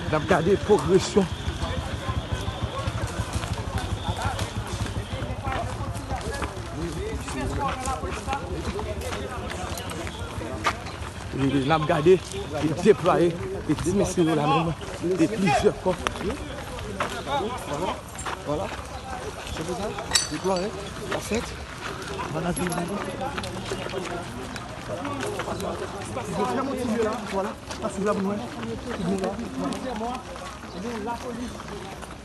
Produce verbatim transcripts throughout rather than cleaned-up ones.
N ap gade pwogresyon. E n ap gade, e deplwaye, e ti mesye yo la menm, e plizyè kò. Vwala. Se pou sa. Deplwaye. La fèt. Vwala. Yo fè motive la. Vwala. Sa sou la pou nou wè. Tout moun la. Vwala. Lapolis,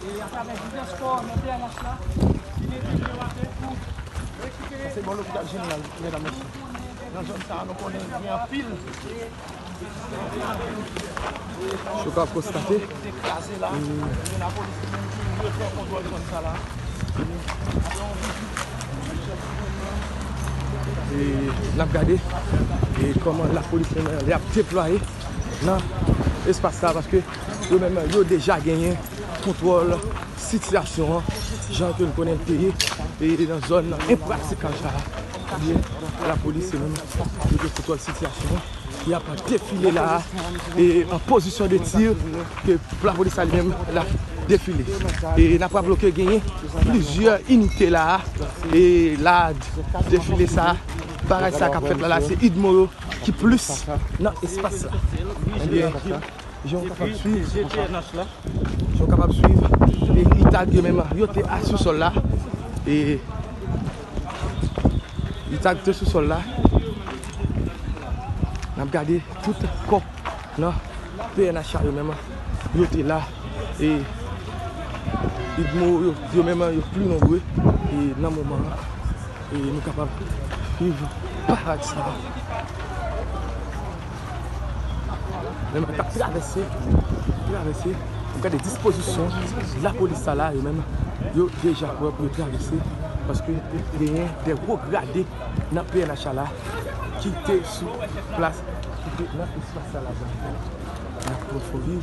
e atravè divès kò nan P N H la, ki mete yo atè pou rekipere. Sa se bò lopital jeneral, medam, mesye. Nan zòn sa a, nou konnen gen anpil. Sa w ka konstate, dekraze la, e lapolis li menm ki repran kontwòl zòn sa la. E n ap gade, e kòman lapolis menm li ap deplwaye nan espas sa, paske yo menm yo deja genyen kontwòl sitiyasyon an, jan ke n konnen l te ye, e nan zòn enpratikab sa a, ebyen, lapolis se menm yo gen kontwòl sitiyasyon an, y ap defile la a, e an pozisyon de tir, ke lapolis la li menm l ap defile. E n ap raple ke genyen plizyè inite la a, e la defile sa a, parad sa k ap fèt la, la se UDMO yo ki plis nan espas la. Ebyen, jan w kapab swiv, jan w kapab swiv, e UTAG yo menm, yo te asou sòl la, e UTAG te sou sòl la. N ap gade tout kò nan P N H a yo menm, yo te la, e UDMO yo, yo menm, yo pli nonbre, e nan moman an, e nou kapab swiv parad sa a. Menm k ap travèse, travèse, pou gade dispozisyon lapolis sa la, yo menm, yo deja prè pou yo travèse, paske genyen de wo grade nan P N H a la, ki te sou plas, ki te nan espas sa la. N ap pran fò viv.